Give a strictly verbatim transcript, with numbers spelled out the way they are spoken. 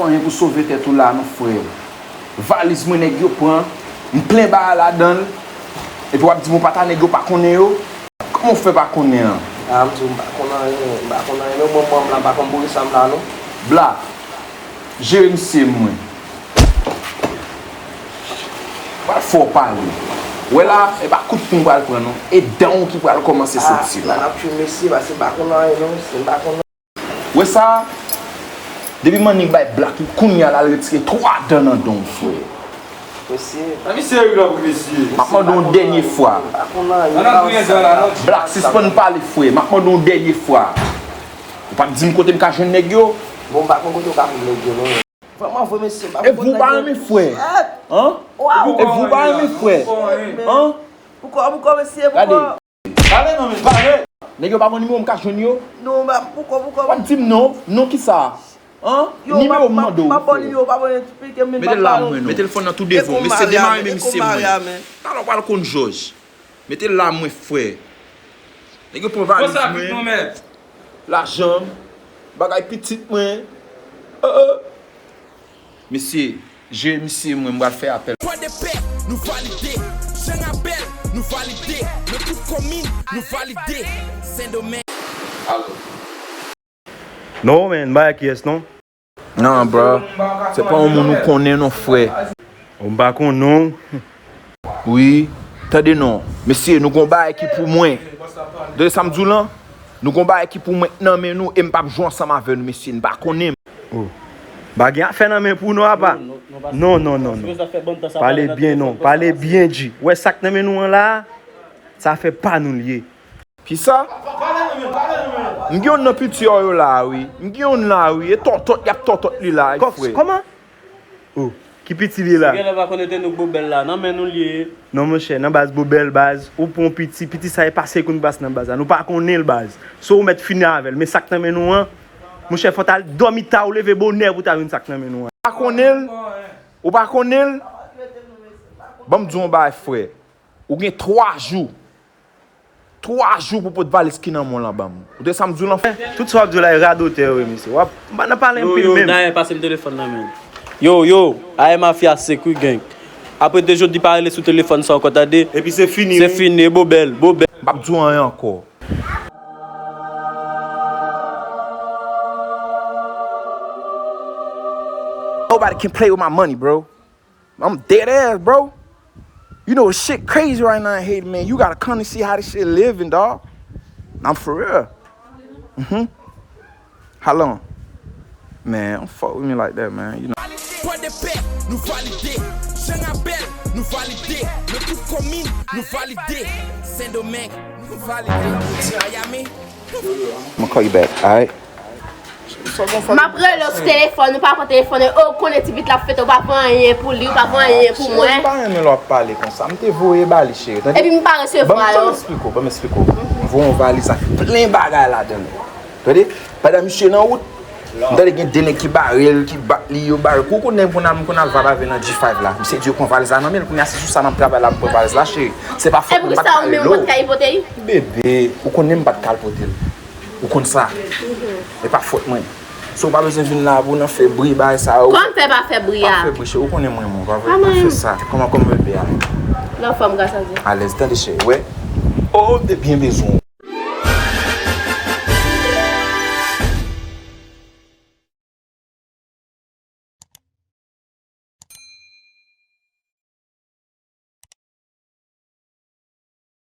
Anyen pou sove tèt ou la non, frè. Valiz mwen nèg yo pran, m plen bagay ladan l, epi w ap di m ou pa ta nèg yo pa konnen yo? Kòman w fè pa konnen an? A, m di w m pa konn anyen, m pa konn anyen non, mwen, mwen, m la pa konn boure sa m la non. Black, jere misye mwen. Pral fè w pale. Wè la, e pa kout pwen m pral pran non. E dan w ki pral kòmanse soti la. N ap tchwe mesye, paske m pa konn anyen non, mesye, m pa konn. Wè sa, depi Mannik bay Black, kounya l al retire twa dan nan dan w, frè. Mesye. Nan misye wi la pou mesye. M ap mande w yon dènye fwa. M pa konn anyen, m pa konn sa. Black, sispann pale, frè. M ap mande w yon dènye fwa. Ou p ap di m kote m ka jwenn nèg yo? Bon, m pa konn kote w ka jwenn nèg yo non. Vrèman vre, mesye, m pa konn nèg yo. E vou pa renmen frè? An? E vou pa renmen frè? An? Poukò, poukò, mesye, poukò? Gade. Pale non, men, pale. Nèg yo pa ban nimewo m ka jwenn yo? Non, m pa, poukò, poukò? W ap di m non, non kisa? An? Nimewo m mande w, frè. Mete l la mwen non. Mete telefòn nan tou devan w. Mesye demare men misye mwen. Talè w pral konn jòj. Mete l la mwen, frè. Nèg yo pran valiz mwen. Lajan m. Bagay pitit mwen. Mesye, jere misye mwen, m pral fè apèl. Pòdepè, nou valide. Jan Rabèl, nou valide. Nan tout komin, nou valide. Sendomeng. Alo. Non, men, m pa wè kiyès non. Non, bro. Se pa yon moun ou konnen non, frè. Ou m pa konn non. Wi. Tande non. Mesye, nou gon bagay ki pou mwen. Tande sa m di w lan? Nou gon bagay ki pou mwen nan men nou e m p ap jwe ansanm avè nou, mesye. Nou pa konnen m. Oh. Pa gen afè nan men pou nou apa. Non, non, non, non. Pale byen non. Pale byen, G. Wè sa k nan men nou an la, sa fè pa nou l ye. Kisa? M gen youn nan piti yo la, wi. M gen youn la, wi. E tòtòt, y ap tòtòt li la, wi, frè. Kòman? Oh, ki piti li la? Si genlè pa konnen te nou k Bobèl la, nan men nou l ye. Non, monchè, nan baz Bobèl, baz. Ou pran piti, piti sa e pase koun baz nan baz la. Nou pa konnen l, baz. So ou mèt fini avè l. Men sa k nan men nou an, monchè, fò w t al dòmi ta, ou leve bonè pou w ta jwenn sa k nan men nou an. Pa konnen l? Ou pa konnen l? Ban m di w yon bagay, frè. Ou gen twa jou. Twa jou pou pot valiz ki nan men w lan ban m. Ou tande sa m di w lan, frè? Tout sa w ap di w la e radotè yo ye, mesye. W ap, m pa nan pale anpil menm. Yo, yo, Nayen, pase m telefòn nan men l. Yo, yo, Nayen mafya sek wi, gang. Apre de jodi pa rele sou telefòn sa ankò, tande? Epi se fini, wi. Se fini, Bobèl, Bobèl. M p ap di w anyen ankò. Nobody can play with my money, bro. I'm dead ass, bro. You know, shit crazy right now in Haiti, man. You gotta come and see how this shit living, dog. I'm for real. Mm-hmm. How long? Man, don't fuck with me like that, man. You know. Pòdepè, nou valide. Jan Rabèl, nou valide. Nan tout komin, nou valide. Sendomeng, nou valide. Miami, I'ma call you back, alright? M ap rele w sou telefòn, ou pa pran telefòn, e ou konnen ti pitit la ap fete, ou pa pran anyen pou li, ou pa pran anyen pou mwen. Cheri, m pa renmen lè w ap pale konsa. M te voye ba li, cheri. Tande? Epi m pa resevwa yo. Ban m, ban m eksplike w, ban m eksplike w. M voye yon valiz ak plen bagay ladan l. Tande? Pandan misye nan wout, m tande gen de nèg ki bare l, ki bat li, yo bare l. Kou konnen m konn al, m konn al vibe avè l nan G five la. Misye di yo pran valiz la nan men l, kounye a se sou sa n ap travay la, m pran valiz la, cheri. Se pa fòt mwen, m pa t ka rele w. Bebe, ou konnen m pa t ka al pote l. Ou konn sa. E pa fòt mwen. So, ou pa bezwen vin la pou nan fè bri, bagay sa yo. Kòman fè pa fè bri a? Pa fè bri, cheri, ou konnen mwen, mwen, pa vre? Pa fè sa. Kòman, kòman bebe a? L anfòm, gras a Dye. Alèz, tande, cheri, wè. Oh, m te byen bezwen w.